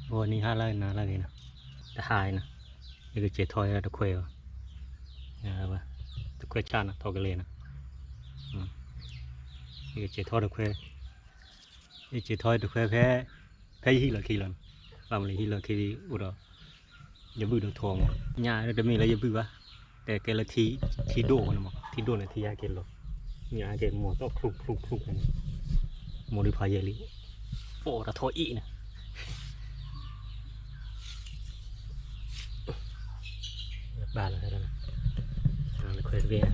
ဂီၤနံၤဟါလၢအဂ့ၤ နၤလၢအဂ့ၤနီၤ, တဟါအံၤနီၤ, ယကစဲးထီၣ်တခွဲဘၣ်, တခွဲဆၣ်နီၤ ထီၣ်ကလဲၤနီၤ, ယကစဲးထီၣ်တခွဲ, ယကစဲးထီၣ်တခွဲဖဲ, ဖဲယဟံၣ်လီၢ်ခံလီၤနီၤ, ဘၣ်မနုၤလဲၣ် ယဟံၣ်လီၢ်ခံအိၣ်ဒီး ယဘုၣ်ဒီးထိးမး, ညၣ်တမ့ၢ်လၢယဘုၣ်ဘၣ်, တဲကဲလၢထံဒိၣ်အဃိန့ၣ်မး, ထံဒိၣ်န့ၣ် ထံဟဲက့ၤလီၤ, ညၣ်ဟဲက့ၤမိၢ်သီၣ်ဖျူးဖျူးဖျူးဖဲန့ၣ်, မိၢ်ဒုးဖးယဲၢ်လံ, ပီၣ်တၢ်ထီၣ်အံၣ်န့ၣ်, ဘၣ်လီၤ, တခွဲတဘ့ၣ်,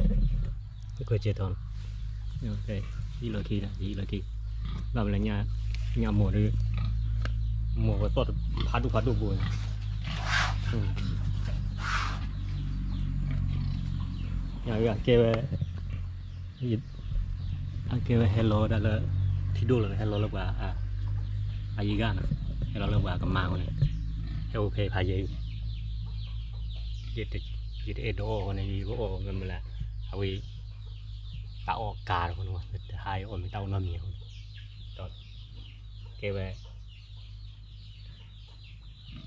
တခွဲစဲးထီၣ်နီၤ, ဟံၣ်လီၢ်ခံဒီး ဟံၣ်လီၢ်ခံ, ဘၣ်မနုၤလဲၣ် ညၣ်မိၢ်ဒီး မိၢ်ဝဲသီၣ်ဖးဒိၣ်ဖးဒိၣ်ဘိန့ၣ်, အကဲဝဲ, အကဲဝဲဟဲလီၤဝဲဒၣ်လၢ ထံဒိၣ်လီၤန့ၣ် ဟဲလီၤလၢပှၤ အယံၤဂၤနီၤ, ဟဲလီၤလၢပှၤကမၤအဃိန့ၣ်, ဟဲအိၣ်ဖဲဖးယဲၢ်, ယတအဲၣ်ဒိးအီၣ်အဃိန့ၣ် ယကအီၣ်မ့ၢ်မနုၤလဲၣ်, အဝဲ တၢ်အီၣ်ကၤတဃိန့ၣ်, တဟါအံၤအီၣ်မ့ၢ်တၢ်အိၣ်နီတမံၤအဃိန့ၣ်, ဒီးကဲဝဲ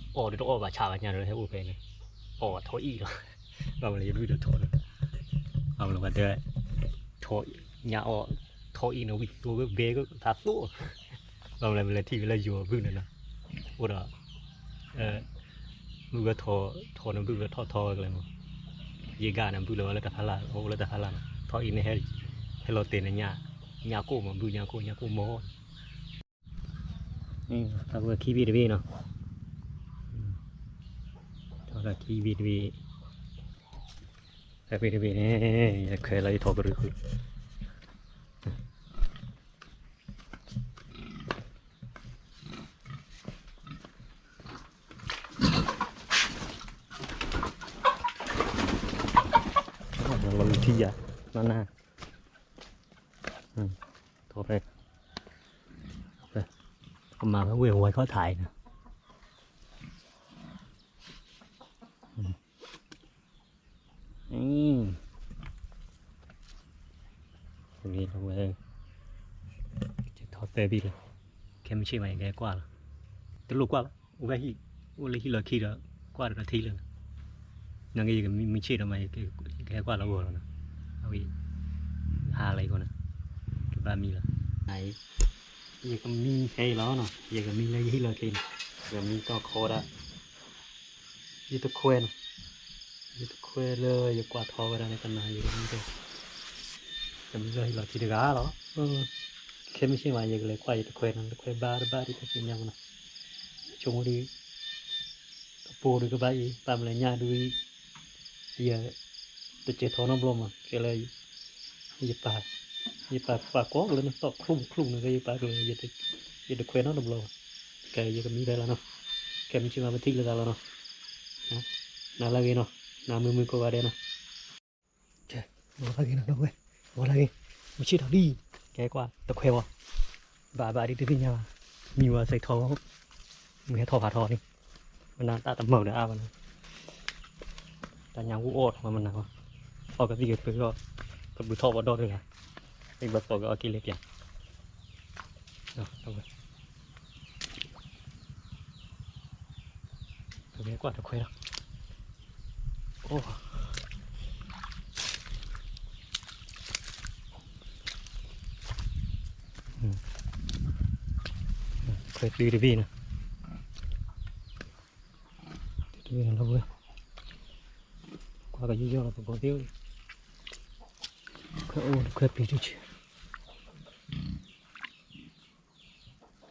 အီၣ်ဒီးတအီၣ်ဘၣ်ဆၣ်ဘၣ်ညါဒီး ဟဲအိၣ်ဖဲန့ၣ်, အီၣ်ဘၣ်ထီၣ်အံၣ်လီၤ, ဘၣ်မနုၤလဲၣ် ယဘုၣ်ဒီးထိးန့ၣ်, ဘၣ်မနုၤလဲၣ် ပှၤတဲဝဲ, ထီၣ်ညၣ်အီၣ်, ထီၣ်အံၣ်န့ၣ် ဝံၣ်သိဝဲဘဲကထါသိၣ်, ဘၣ်မနုၤလဲၣ် ပလဲၤထံၣ်ဝဲလၢယိၤအဘုၣ်န့ၣ်နီၤ, အိၣ်ဒီး ဘုၣ်ဝဲထိး, ထိးန့ၣ်ဘုၣ်ဝဲထီၣ်ထီဝဲကလဲာ်မး, ယံၤဂၤန့ၣ် ဘုၣ်လၢၤဝဲလၢတၢ်ဖးလၢ်, အိၣ်လၢတၢ်ဖးလၢ်နီၤ, ထီၣ်အံၣ်န့ၣ် ဟဲလီၤတဲာ်န့ၣ်ညၣ်, ညၣ်ကိၣ်မး ဘုၣ်ညၣ်ကိၣ် ညၣ်ကိၣ်မီၤ, ထီၣ်ဝဲခံဘ့ၣ်တဘ့ၣ်နီၤ, ထီၣ်ဝဲခံဘ့ၣ်တဘ့ၣ်, ဖဲဘ့ၣ်တဘ့ၣ်န့ၣ် ယခွဲးလီၤယထီၣ်ကရူၢ်ဃုာ် လီၤလံထံယၤ, နန, ထီၣ်ဖဲ, ကမၤဖဲဝ့ၢ်ဝဲခီၣ်ထံးအံၤန့ၣ်, ဝဲ, ထီၣ်သၢဘ့ၣ်လီၤ, ခဲမုၢ်ဆ့ၣ်မး ယကဟဲကွၢ်လီၤ, တလိၣ်ကွၢ်ဘၣ်, အိၣ်ဖဲဟံၣ်, အိၣ်လၢဟံၣ်လီၢ်ခံဒီး ကွၢ်ဒီးထံလၢာ်, နာ်က့ ယကမံမုၢ်ဆ့ၣ်ဒီးမး ယကဟဲကွၢ်လီၤဂီၤလီၤနီၤ, အဝဲ, ဟါလီၤအံၤဃိန့ၣ်, ကဘၣ်မံလီၤ, ယကမံဖဲအံၤလီၤနီၤ, ယကမံလၢယဟံၣ်လီၢ်ခံန့ၣ်, ယကမံတီၢ်ခီဒၣ် ယတခွဲနီၤ, ယတခွဲလၢယကွၢ်ထီဝဲဒၣ်န့ၣ် တနၤယကမံ, ကမံလၢဟံၣ်လီၢ်ခံတဂၤလီၤ, ခဲမုၢ်ဆ့ၣ်မး ယကလဲၤကွၢ်ယတခွဲနီၤ, တခွဲဘါတဘၣ်ဒ်တသ့ၣ်ညါမးနီၤ, ဆိကမိၣ်ဒ် ကပိာ်ဒုးကဘၣ်အံၤ ဘၣ်မနုၤလဲၣ်ညၣ်ဒုး ယတစဲးထီၣ်နီတဘျီမး ကဲလၢ ယပာ်, ယပာ်ကွၢ်ကလၢနသီၣ်ချူၣ်ချူၣ်န့ၣ် ကဲယပာ်ကလၢ ယတခွဲနီတဘျီဘၣ်, ကဲယကမံဖဲလီၤနီၤ, ခဲမုၢ်ဆ့ၣ်မးပထံၣ်လိာ်သးလီၤနီၤ, နၤလၢအဂ့ၤနီၤ, နၤမုာ်မုာ်ကိးဂၤဒဲးနီၤ ဂီၤလၢအဂ့ၤနီၤ ဒီပုၢ်ဝဲၢ်, ဂီၤလၢအဂ့ၤ, မုၢ်ဆ့ၣ်ထီၣ်လံ, ကဲကွၢ်တခွဲဝဲ, ဘၣ်ဘၣ်ဒ်တသ့ၣ်ညါဘၣ်, မံဝဲစဲးထီၣ်, မုၢ်ဟဲထီၣ်ဖးထီလံ, မနၤတၢ်တမုာ်ဒီးအါဘၣ်နီၤ, တၢ်ညါဂိၢ်အီၣ်ထီၣ်မနၤ, အီၣ်ကသံၣ်ကပၢၤထီၣ်, ကဘုးထီၣ်ဘၣ်ဒီတဂၤ, မ့ၢ်ဘၣ်သီၣ်ကအီၣ်က့ၤလဲၤပျၢ် ဒီပုၢ်ဝဲၢ်, ပကဲကွၢ်တခွဲလီၤ, အိၣ်, ခွဲတုၤတဘ့ၣ်နီၤ, တုၤတဘ့ၣ်နီၤ ဒီပုၢ်ဝဲၢ်, ကွၢ်ကယီယီလီၤ ပကီၢ်သ့ၣ်အိၣ်, ခွဲအိၣ်ခွဲပျံၤတုၤဆူ,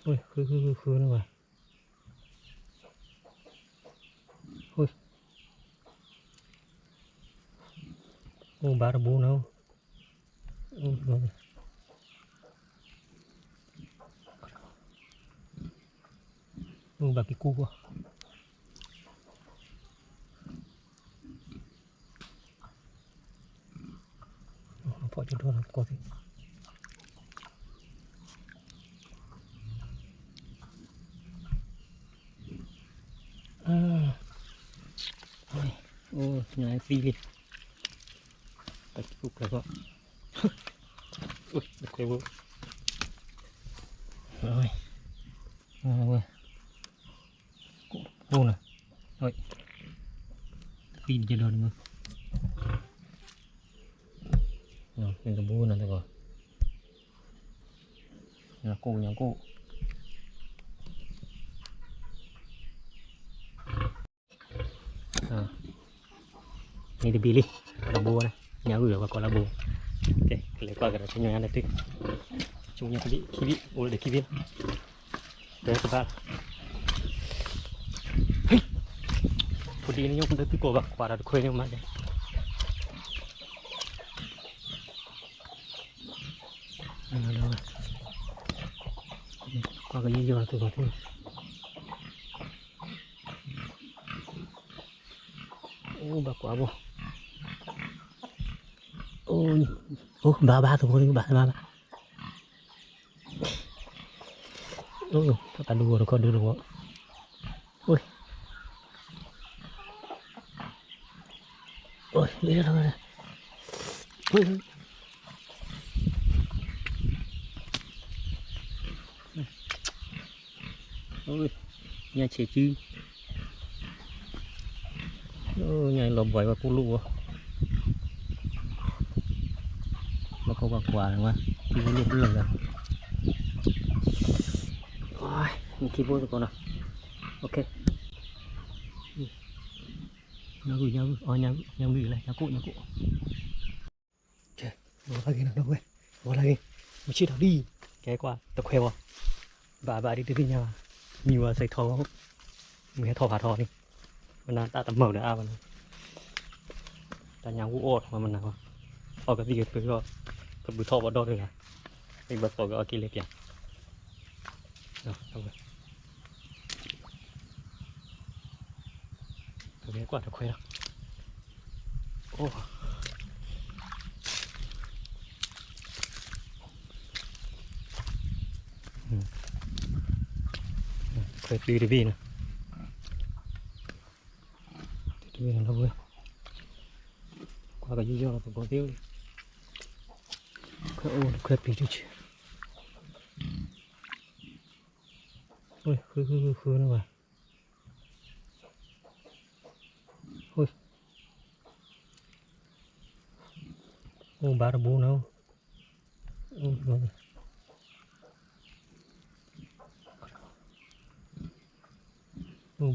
ဃုဃုဃုဃုန့ၣ်ဘၣ် အိၣ်ဘၣ်တဘိနီၤ, အိၣ်ဘၣ်က့ၤကူၣ်ကွၢ် ဖီၣ်ကၠိဒီလီၤ ကီၢ်သ့ၣ်, အိၣ်ညါသံလံ, တၢ်ကီၢ်ကျဲၤကီၢ်, အိၣ်တခွဲဘိ, ဝဲ, ဝဲ, အိၣ်နၤ, သံတကဲဒီးနမုၢ်, နကဘူနၤတဂီၤ, ညၣ်ကိၣ် ညၣ်ကိၣ် န့ၣ်တဘ့ၣ်လံ, လၢဘိဝဲဒၣ်, ညၣ်ဂုၢ်လီၤ ပှၤကိးလၢဘိ, ကဲ ကလဲၤကွၢ်ကဒီး ဆူညါညါတထံၣ်, ဆူညါခံဘ့ၣ် ခံဘ့ၣ် အိၣ်လၢဒီးခံဘ့ၣ်လီၤ, တဲတဘၣ်လီၤ, ဖိဒံန့ၣ် ညိၣ်လၢသုကိးဘၣ် ကွၢ်ဒီးတခွဲန့ၣ်မး, ကွၢ်ကယီယီသုကိးသ့ၣ် အိၣ်ဘၣ်ကွၢ်ဘိ, အိၣ်ဘၣ်ဘၣ်သကိးသ့ၣ် ဘၣ်ဘၣ်ဘၣ်, အိၣ်တၢ်ဒူဂီၤတခီဒူတဝီ, အိၣ် အိၣ် လၢလီၤ, အိၣ် ညၣ်ဆဲးစု, ညၣ်လီၤဘှံးဝဲကူလိၣ်ဝဲ, ဘၣ်ကီဘၣ်ကွၢ်ဝဲ, ထံဘိလိၣ်ပလၢၢ်လီၤ, နထံဘိသကိးနီၤ, ညၣ်ဂုၢ် ညၣ်ဂုၢ် အီ ညၣ်ဂုၢ်လၢ ညၣ်ကိၣ် ညၣ်ကိၣ် ကဲ ဝဲလၢဂ့ၤနီၤ ဒီပုၢ်ဝဲၢ်, ဝဲလၢဂ့ၤ, မုၢ်ဆ့ၣ်ထီၣ်လံ, ကဲကွၢ်တခွဲဝဲ, ဘၣ်ဘၣ်ဒ်တသ့ၣ်ညါဘၣ်, မံဝဲစဲးထီၣ်, မုၢ်ဟဲထီၣ်ဖးထီန့ၣ်, မနၤတၢ်တမုာ်ဒီးအါဘၣ်နီၤ, တၢ်ညၣ်ဂုၢ်အီၣ်ထီၣ်မနၤ, အီၣ်ကသံၣ်ကပၢၤထီၣ်, ကဘုးထီၣ်ဘၣ်ဒီတဂၤ, မ့ၢ်ဘၣ်သီၣ်ကအီၣ်က့ၤလဲၤပၠး ပကကွၢ်တခွဲလီၤ, အိၣ် ခွဲတုၤတဘ့ၣ်နီၤ, တုၤတဘ့ၣ်နီၤ ဒီပုၢ်ဝဲၢ်, ကွၢ်ကယီယီလီၤ ပကီၢ်သ့ၣ်အိၣ်လံ, ခွဲအိၣ်တခွဲပျံၤတဆူ, ဃုဃုဃုဃုန့ၣ်ဘၣ် အိၣ်ဘၣ်တဘိနီၤ, အိၣ်ဘၣ်က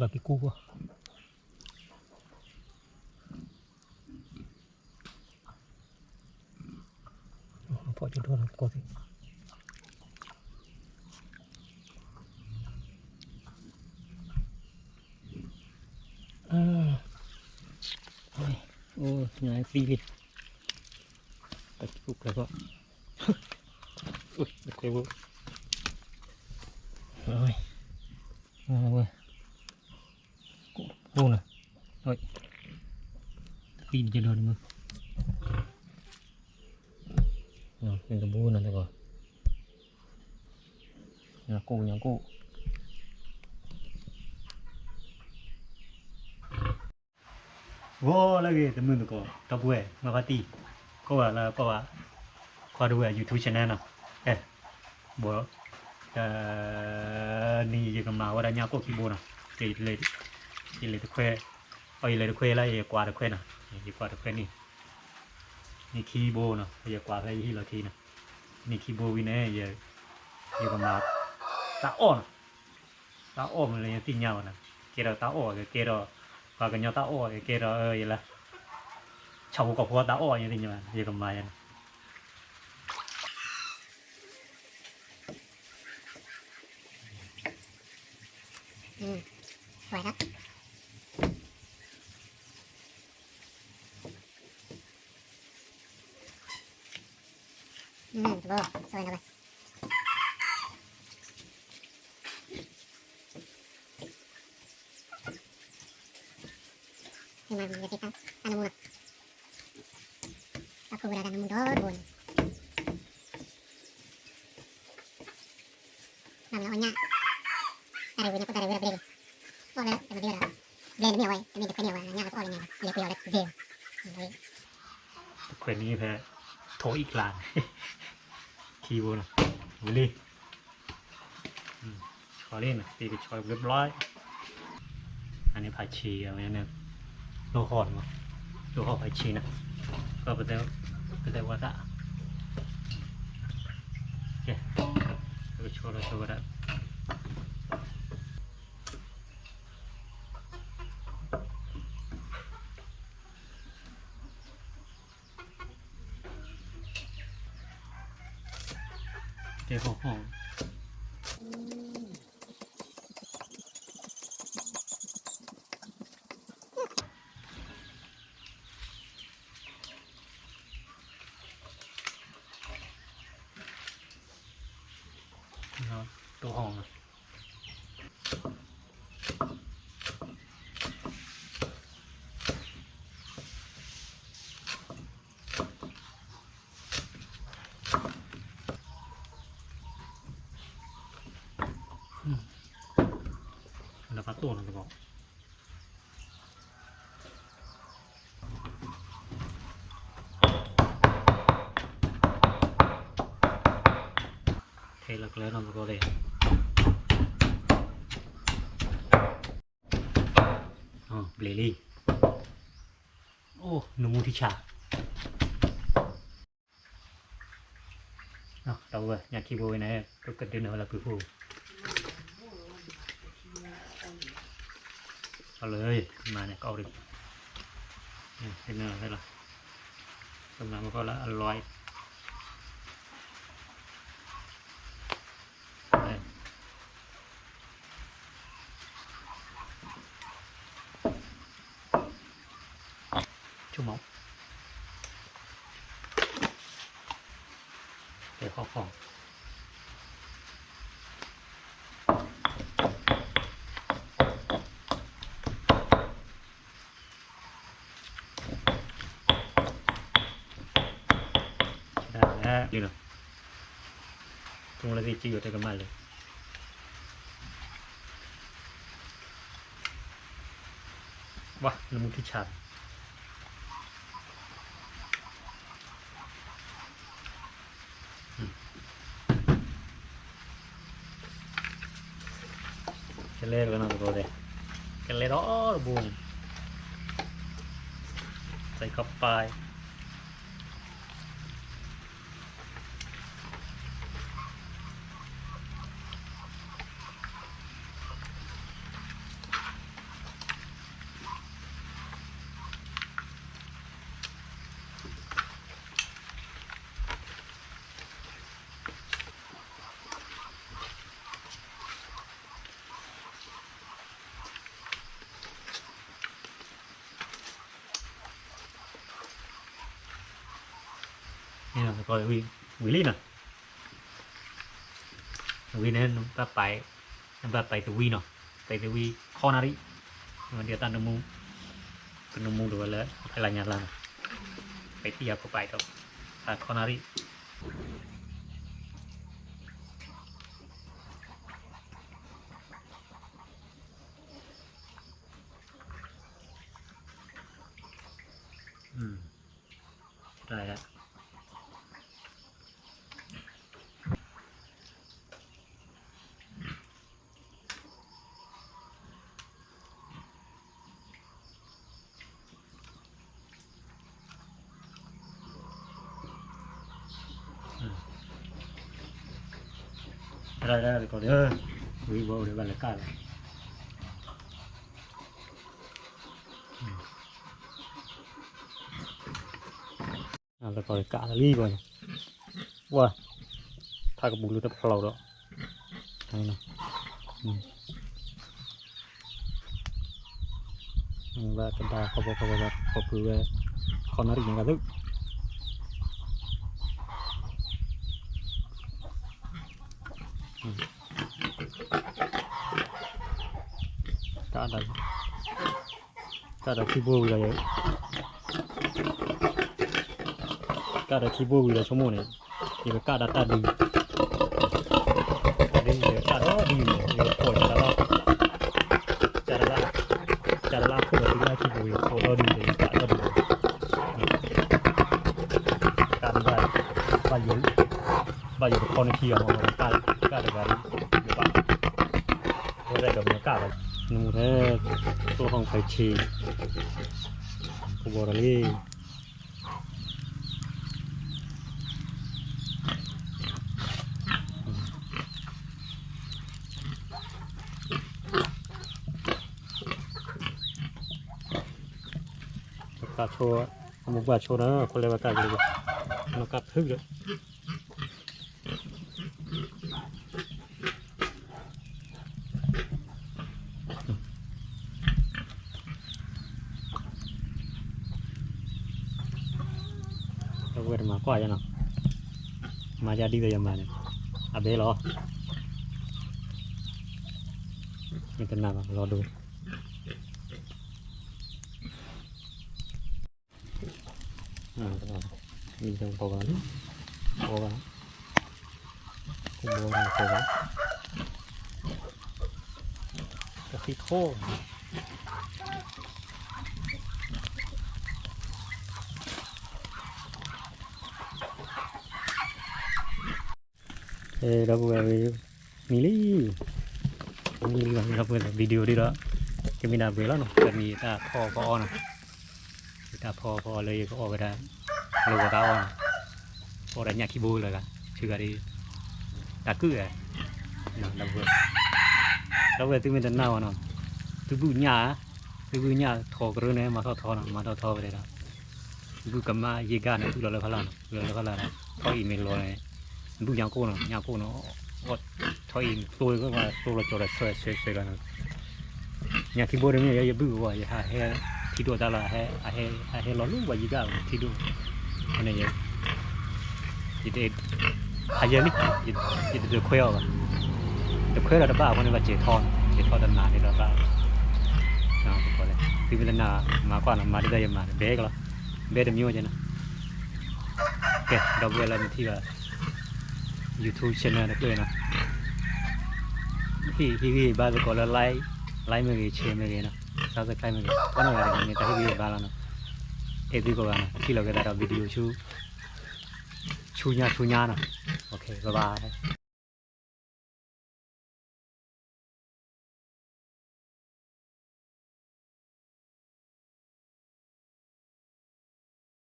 ့ၤကူၣ်ဃီ, ဖီၣ်ကၠိဒီလီၤကီၢ်သ့ၣ် အိၣ်ညါသံလံ, တၢ်ကီၢ်ကျဲၤဘၣ်, အိၣ် ဝဲ အိၣ်နၤ, သံတကဲဒီးနမုၢ်, နကဘူနၤတဂီၤ, ညၣ်ကိၣ် ညၣ်ကိၣ် ဂီၤလၢအဂ့ၤ တမုၢ်သကိး ဒီပုၢ်ဝဲၢ် မၤဖါတံၢ် ကိးဂၤလၢကိးဂၤ ခွါဒီပုၢ်ဝဲၢ် YouTube channel နီၤ, အဲ ဘီ တနံၤယကမၤဝဲဒၣ်ညၣ်ကိၣ်ခံဘိနီၤ, ယလဲၤတခွဲ, အီ ယလဲၤတခွဲလၢယကွၢ်တခွဲနီၤ, ယကွၢ်တခွဲန့ၣ်, န့ၢ်ခံဘိနီၤ, ယကွၢ်ဖဲယဟံၣ်လီၢ်ခံနီၤ, န့ၢ်ခံဘိဝံၤန့ၣ် ယကမၤတၢ်အီၣ်နီၤ တၢ်အီၣ်မနုၤလဲၣ် ယသ့ၣ်ညါဘၣ်နီၤ, ကဲထီၣ်တၢ်အီၣ် ကဲထီၣ် ပှၤကညီတၢ်အီၣ် ကဲထီၣ် ယလၢ ဆၣ်ဖိကီၢ်ဖိတၢ်အီၣ် ယသ့ၣ်ညါဘၣ် ယကမၤယၤနီၤ. တၢ်ဖိဝဲဒၣ်တၢ်နမူဒီတဘိန့ၣ်, ဘၣ်မနုၤအီၣ်ညၣ်, တၢ်ရဝံၤန့ၣ် အိၣ်တၢ်ရဝံၤဒီးဘျဲၣ်န့ၣ်, အီၣ်လၢတမ့ၢ်ဒၣ်, ဘျဲၣ်န့ၣ်တမ့ၢ်အဝဲ တမ့ၢ်တခွဲန့ၣ်အဝဲ ညၣ်လၢကအီၣ်လၢညါ လဲၤပှ့ၤအီၤလၢစ့ၢ်, တခွဲန့ၣ်ဖဲ ထိၣ်အံၣ်ကျါန့ၣ်, ခံဘိနီၤ, ဝံၤလံ ဆီလံနီၤ, သ့ကဆီဘျီဘျီ, အန့ၣ်ဖးဆံးအဝဲန့ၣ်, လိၣ်ဟီၣ်န့ၣ်မး, လိၣ်ဟီၣ်ဖးဆံးန့ၣ်, ကပတဲဝဲသၣ်, ကဲ, ကဆီလီၤဆိဝဲဒၣ် တဲဟီၣ်ဟီၣ်, တိၢ်ဟီၣ်, လၢပှၤတိၢ်နီၤတဘျီ, ထဲလီၤကျဲနီၤတဘျီလဲၣ်, ဘျ့လံ, အိၣ် နမူထံဆး ဒီပုၢ်ဝဲၢ် ညၣ်ခံဘိဝဲန့ၣ် ကကဒုးန့ၢ်ဝဲလၢပူၤခိၣ်, အလၢမၤန့ၣ် ကအိၣ်ဒံး, ဒုးန့ၢ်ဝဲလီၤ, ကမၤမကီၢ်လၢအလွဲၢ် ဆိကမိၣ်, တဲဟီၣ်ဟီၣ်, ဒ်လီၤ, ကလၢသ့ၣ်ကံယိၤတဲကမၣ်လၢ ဝါ နမူထံဆး ကလဲၤကလီၤနီၤတဘျီဒီး, ကလဲၤဒီးတဘိန့ၣ်, စဲးခီပၤ ဝံၤလံနီၤ, ဝံၤန့ၣ် နဘၣ်ပာ်သဝံနီၤ, ပာ်သဝံခီနၣ်ရံၣ်, မ့ၢ်ဒ်တၢ်နမူ, တနမူဒိၣ်ဝဲလၢဖဲလၢညါလၢ်နီၤ, ပာ်သံအဖိပာ်ဒီး, ခီနၣ်ရံၣ် တၢ်တၢ်တကီၢ်ဒီး, ဝံၤဘီအိၣ်ဒီးဘၣ်လဲၤကၣ်လီၤ, တကီၢ်ဒီးကၣ်လီၤလံဘီန့ၣ်, ဝါ, ထါကပူၤလၢတဖျိးဒီး, ဘၣ်ကဒါခီဖီခီဖီခီဖုဝဲ, ခီနၣ်ရံၣ်န့ၣ်ဂၤသုး ကၣ်ဒီးခံဘိဝံၤဒီး, ကၣ်ဒီးခံဘိဝံၤဒီးဆိကမိၣ်န့ၣ်, ယကကၣ်ဒီးတၢ်ဒု, တၢ်ဒုယကကၣ်ဒီးဒုန့ၣ် ယကဖီၣ်ကၢ်လၢ, ကၢ်လၢ, ကၢ်လၢခိၣ်ဒီးသုလၢခံဘိ ယကဖီၣ်ဒီဒုဒီးယကကၣ်ဒီဒု, ကၣ်ဒုဘၣ်, ဘၣ်ယိၤ, ဘၣ်ယိၤတခီနခံဂၤမ့ၢ်, ကၣ်တဂၤဒီး, ယဘၣ်, ဝဲဒၣ်ဒီးမ့ၢ်ကၣ်ဘၣ် နမူထဲ ကျိဟီၣ်ဖးဆံး ကဘီဒီးလံ ကါဆိ အမိၢ်ပှၢ်ဆိနီၤ ခိၣ်လဲဝဲကါကလံၤ နီၢ်ကါဖုဒီး အဝဲတမၤကွၢ်ယနီၤ, မၤယၤဒ်သိးယမၤန့ၣ် အဘဲလီၤ, မ့ၢ်တနာ်ဘၣ် လီၤဒိ မ့ၢ်တဘီဘၣ်လံ, ဘီဘၣ်, ကဘီဘၣ်, ကသံၣ်ထိ ဒီပုၢ်ဝဲၢ် မံလံ, မံလံဘၣ် ဒီပုၢ်ဝဲၢ် video ဒ်ဒီး ကမ့ၢ်ဒၣ်ပှဲၤလီၤနီၤ, ကမ့ၢ်တၢ်ဖီကအီနီၤ, တၢ်ဖီကအီလၢယကအီၣ်ဝဲဒၣ် လၢဂီၤတၢ်အီနီၤ, အီၣ်ဒၣ်ညၣ်ခံဘိလၢၤဂၤ ထုဂၤဒ် တၢ်ကုၢ်ဂၤ, ဒီပုၢ်ဝဲၢ် ဒီပုၢ်ဝဲၢ်သုမ့ၢ်တနာ်ဘၣ်နီၤ, သုဘုၣ်ညၣ်, သုဘုၣ်ညၣ်ထီကရၢန့ၣ် မၤထီၣ်ထီနီၤ, မၤထီၣ်ထီဝဲဒၣ်ဒီး သုဘုၣ်ကမၣ်ယ့ၢ်ဂၤန့ၣ် ဘုၣ်လီၤလၢဖီလာ်နီၤ, ဘုၣ်လီၤလၢဖီလာ်ဒီး ထီအံၤမ့ၢ်လီၤန့ၣ် ဘုၣ်ညၣ်ကိၢ်နီၤ, ညၣ်ကိၢ်နီၤ, ထီအံၤသိဝဲ သိလီၤကၠီၤဒီး ဆွဲဆွဲဆွဲလီၤနီၤ, ညၣ်ခံဘိတမ့ၢ် ယဘုၣ်ကဝီၤ ယဟးဟဲထံဒိၣ်တၢ်လီၤ, အဟဲလီၤလၢပှၤယံၤကၣ်ထံဒိၣ်, အဃိန့ၣ် ယ ဟးယဲလံ, ယတခွဲးအီၤဘၣ်, တခွဲးဒီးတဘၣ်အဃိန့ၣ် ဘၣ်စဲးထီ, စဲးထီတနၤန့ၣ်ဒီးဘၣ်, သုမ့ၢ်တနာ် မၤကွၢ်နီၤ, မၤဒ်သိးယမၤ ဘဲကလီၤ, ဘဲတမံၤဝဲကဲနီၤ, ကဲ ဒီပုၢ်ဝဲၢ်လၢမ့ၢ်ထံၣ်ဘၣ် YouTube channel တဖျၢၣ်နီၤ, ဟ့ၣ်ဂံၢ်ဟ့ၣ်ဘါသကိးလၢ like, like မ့ၢ်ဂ့ၤ share မ့ၢ်ဂ့ၤနီၤ, subscribe မ့ၢ်ဂ့ၤ, ပှၤနီၢ်ဂၤတဂၤန့ၣ် တၢ်ဟ့ၣ်ဂံၢ်ဟ့ၣ်ဘါလီၤနီၤ, အဲၣ်သုကိးဂၤနီၤ, ထံၣ်လိာ်က့ၤသးဒီး video ဆူ ဆူညါဆူညါနီၤ, ဘၣ်ဘၣ်